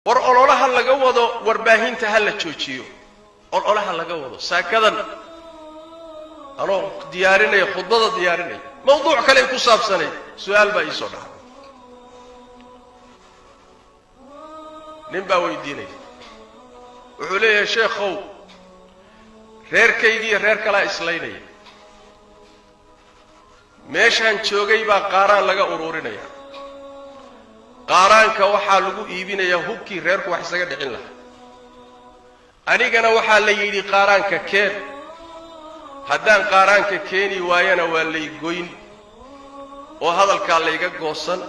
War ololaha laga wado warbaahinta ha la joojiyo. Ololaha laga wado saakadan anoo diyaarinaya khudbada, diyaarinaya mawduuc kale ku saabsanay, su-aal baa iisoo dhacday. Nin baa weydiinaya, wuxuu leeyahay: "Sheekhow, reerkaygiiyo reer kalaa islaynaya, meeshaan joogay baa qaaraan laga uruurinaya, qaaraanka waxaa lagu iibinayaa hubkii reerku wax isaga dhicin lahaa. Anigana waxaa la yidhi qaaraanka keen, haddaan qaaraanka keeni waayana waa lay goyn oo hadalkaa layga goosan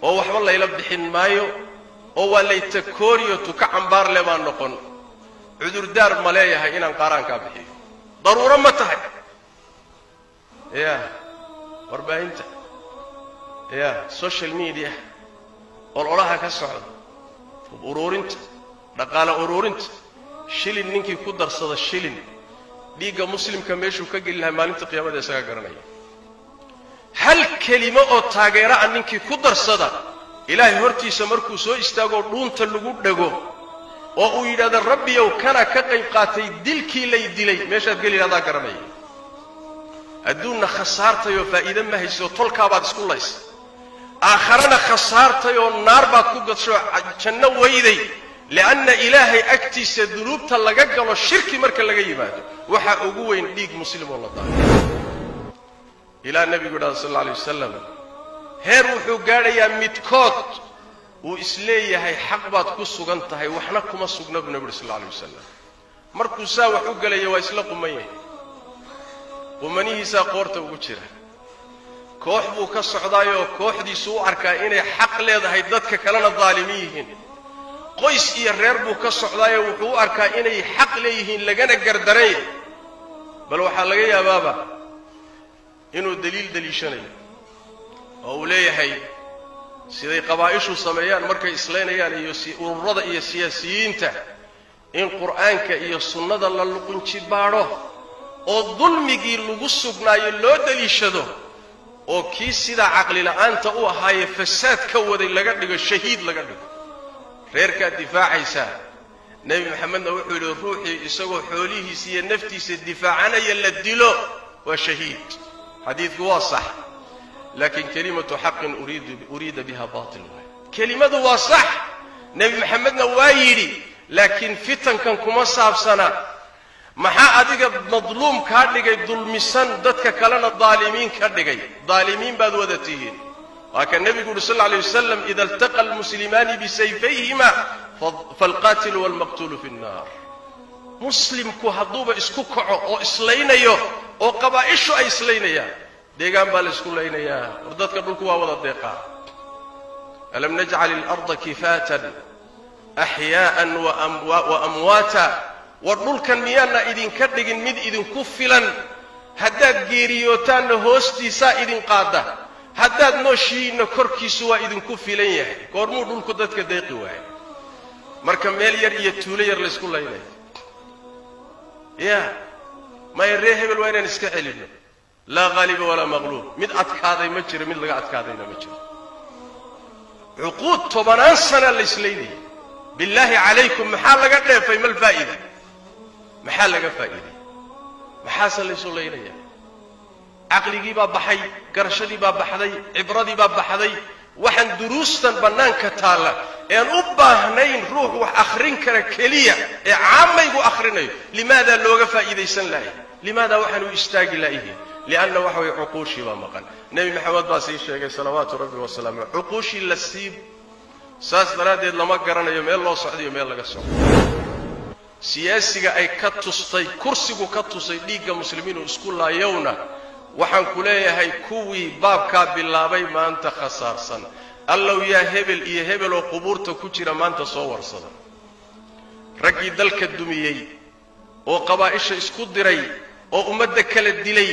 oo waxba layla bixin maayo oo waa lay takooriyo, tuka cambaar le baan noqon. Cudurdaar ma leeyahay inaan qaaraankaa bixiyo? Daruuro ma tahay?" Ya warbaahinta, ya social media, ololaha ka socda, hub uruurinta, dhaqaale uruurinta, shilin ninkii ku darsada, shilin dhiigga muslimka meeshuu ka geli lahaa maalinta qiyaamada isagaa garanaya. Hal kelimo oo taageero ah ninkii ku darsada, Ilaahay hortiisa markuu soo istaagoo dhuunta lagu dhego oo uu yidhahdo: "Rabbiyow, kana ka qayb qaatay dilkii lay dilay," meeshaad geli lahdaa garanaya. Adduunna khasaartayoo faa'iide ma hayso, tolkaabaad isku laysa. Aakharana khasaartayoo naar baad ku gadsho, janno weyday. Lianna Ilaahay agtiisa dunuubta laga galo, shirki marka laga yimaado, waxaa ugu weyn dhiig muslim oo la daayo. Ilaa nebigu yidhahda sal alla alay wasalam, heer wuxuu gaadhayaa midkood uu isleeyahay xaq baad ku sugan tahay, waxna kuma sugna, buu nebi uri sal alla alay wasalam. Markuu saa wax u gelaya waa isla quman yahay, qumanihiisaa qoorta ugu jira. Koox buu ka socdaayoo kooxdiisu u arkaa inay xaq leedahay, dadka kalena daalimi yihiin. Qoys iyo reer buu ka socdaayoo wuxuu u arkaa inay xaq leeyihiin, lagana gardaran yahay. Bal waxaa laga yaabaaba inuu daliil daliishanayo oo uu leeyahay, siday qabaa'ishu sameeyaan markay islaynayaan iyo ururada iyo siyaasiyiinta, in Qur'aanka iyo sunnada la luqunji baadho oo dulmigii lagu sugnaayo loo daliishado, oo kii sidaa caqlila'aanta u ahaayee fasaad ka waday laga dhigo shahiid laga dhigo. Reerkaad difaacaysaa. Nebi Maxamedna wuxuu yidhi: "Ruuxii isagoo xoolihiisa iyo naftiisa difaacanaya la dilo waa shahiid." Xadiidku waa sax, laakiin كلمة حق أريد بها باطل waay. Kelimadu waa sax, Nebi Maxamedna waa yidhi, laakiin fitankan kuma saabsana. Maxaa adiga madluum kaa dhigay, dulmisan, dadka kalena daalimiin ka dhigay? Daalimiin baad wada tihiin. Waa ka nebigu uhi sal alla alay wasalam: "إذا التقى المسلمان بسيفيهما فالقاتل والمقتول في النار." Muslimku hadduuba isku kaco oo islaynayo oo qabaa'ishu ay islaynayaan, deegaan baa la isku laynayaa. War dadka dhulku waa wada deeqaa. ألم نجعل الأرض كفاتا أحياء وأمواتا. War dhulkan miyaana idinka dhigin mid idinku filan? Haddaad geeriyootaanna hoostiisaa idin qaada, haddaad nooshihiinna korkiisu waa idinku filan yahay. Goormuu dhulku dadka deeqi waaya marka meel yar iyo tuulo yar laysku laynayo? Ya maya, ree hebel waa inaan iska celinno. لا غالب ولا مغلوب. Mid adkaaday ma jiro, mid laga adkaadayna ma jiro. Cuquud, tobanaan sana la islaynayay. Billaahi calaykum, maxaa laga dheefay? ما الفائدة? Maxaa laga faa'iiday? Maxaase laysu laynayaa? Caqligii baa baxay, garashadii baa baxday, cibradii baa baxday. Waxaan duruustan bannaanka taalla ean u baahnayn ruux wax akhrin kara keliya ee caamaygu akhrinayo, لماذا looga faa'iidaysan lahay? لماذا waxaan u istaagi laayihiin? Lianna waxa weye cuquushii baa maqan. Nebi Maxamed baa sii sheegay salawaatu rabbi wasalaamu. Cuquushii la siib, saas daraaddeed lama garanayo meel loo socdayo, meel laga socdo. Siyaasiga ay ka tustay kursigu, ka tusay dhiigga muslimiinu isku laayowna, waxaan ku leeyahay kuwii baabkaa bilaabay maanta khasaarsan. Allow yaa hebel iyo hebel oo qubuurta ku jira maanta soo warsada. Raggii dalka dumiyey oo qabaa'isha isku diray oo ummadda kala dilay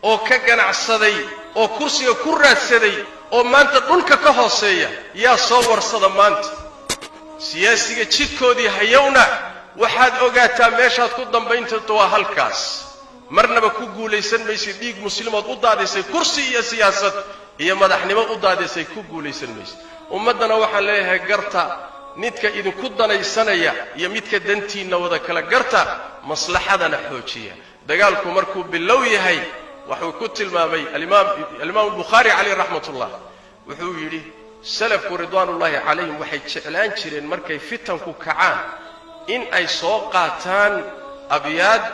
oo ka ganacsaday oo kursiga ku raadsaday oo maanta dhulka ka hooseeya, yaa soo warsada maanta? Siyaasiga jidkoodii hayowna, waxaad ogaataa meeshaad ku dambayntanto waa halkaas. Marnaba ku guulaysan maysid dhiig muslimood u daadisay kursi iyo siyaasad iyo madaxnimo u daadisay, ku guulaysan maysid. Ummaddana waxaan leeyahay: garta. Midka idinku danaysanaya iyo midka dantiinna wada kala garta, maslaxadana xoojiya. Dagaalku markuu bilow yahay, wuxuu ku tilmaamay alimaamu Albukhaari calayh raxmatullah, wuxuu yidhi salafku ridwaanullaahi calayhim waxay jeclaan jireen markay fitanku kacaan in ay soo qaataan abyaad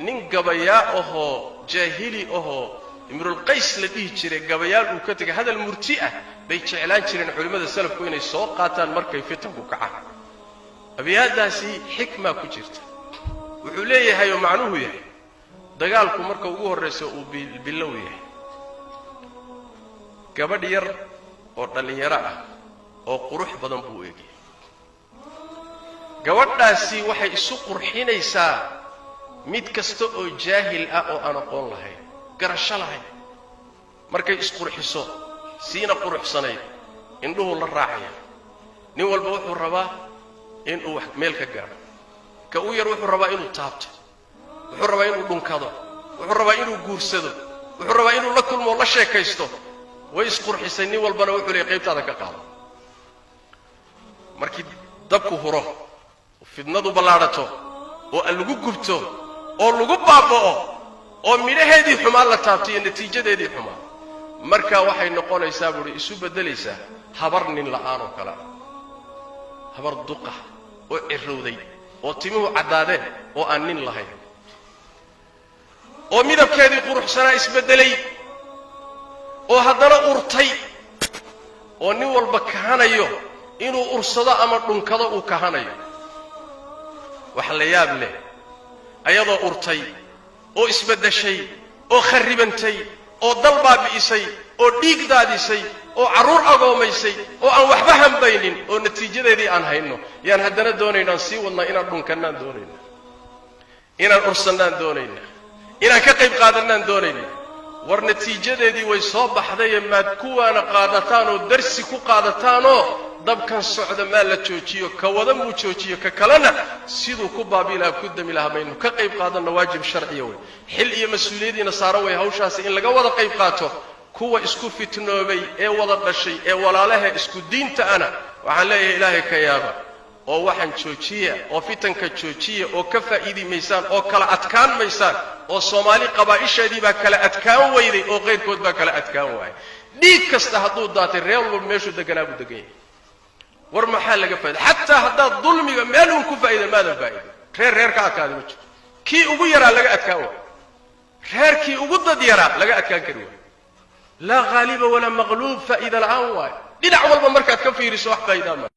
nin gabayaa ahoo jaahili ahoo Imrulqays la dhihi jiray, gabayaal uu ka tegay, hadal murti ah bay jeclaan jireen culimmada salafku inay soo qaataan markay fitanku kacaan. Abyaaddaasi xikmaa ku jirta. Wuxuu leeyahay oo macnuhu yahay, dagaalku marka ugu horraysa uu bilow yahay, gabadh yar oo dhallinyaro ah oo qurux badan buu u egyahay. Gabadhaasi waxay isu qurxinaysaa mid kasta oo jaahil ah oo aan aqoon lahayn, garasho lahayn. Markay isqurxiso, siina quruxsanayd, indhuhuu la raacaya. Nin walba wuxuu rabaa inuu wax meel ka gaadho. Ka u yar wuxuu rabaa inuu taabto, wuxuu rabaa inuu dhunkado, wuxuu rabaa inuu guursado, wuxuu rabaa inuu la kulmo o la sheekaysto. Way isqurxisay, nin walbana wuxuu leeyay qaybtaada ka qaado. Markii dabku huro, fidnadu ballaadhato, oo lagu gubto oo lagu baaba'o oo midhaheedii xumaan la taabto iyo natiijadeedii xumaa, markaa waxay noqonaysaa buuhi, isu beddelaysaa habar nin la'aan oo kale ah, habar duqa oo cirowday oo timuhu caddaadeen oo aan nin lahayn, oo midabkeedii quruxsanaa isbeddelay, oo haddana urtay, oo nin walba kahanayo inuu ursado ama dhunkado uu kahanayo. Wax la yaab leh, ayadoo urtay oo isbeddeshay oo kharribantay oo dal baabi'isay oo dhiig daadisay oo carruur agoomaysay oo aan waxba hambaynin oo natiijadeedii aan hayno, yaan haddana doonaynaan sii wadnaa inaan dhunkannaan doonayna, inaan ursannaan doonaynaa, inaan ka qayb qaadannaan doonaynaa. War natiijadeedii way soo baxdaye, maad kuwaana qaadataan oo darsi ku qaadataanoo dabkan socda maa la joojiyo, ka wada muu joojiyo, ka kalena siduu ku baabi'i lahaa, ku dami lahaa maynu ka qayb qaadanno. Waajib sharciya wey, xil iyo mas-uuliyadiina saaro way hawshaasi in laga wada qayb qaato. Kuwa isku fitnoobay ee wada dhashay ee walaalaha isku diinta ana waxaan leeyahay, Ilaahay ka yaaba oo waxaan joojiya oo fitanka joojiya, oo ka faa'iidi maysaan oo kala adkaan maysaan, oo Soomaali qabaa'isheedii baa kala adkaan weyday oo qayrkood baa kala adkaan waayay. Dhiig kasta hadduu daatay, reer walba meeshuu deganaa buu degan yahay. War maxaa laga faa'iday? Xataa haddaad dulmiga meel uun ku faa'idan, maadan faa'idan. Reer reer ka adkaaday ma jiro. Kii ugu yaraa laga adkaan waayo, reerkii ugu dad yaraa laga adkaan kari waayo. Laa ghaaliba walaa maqluub, faa'iida la'aan waayo. Dhinac walba markaad ka fiiriso wax faa'idaa ma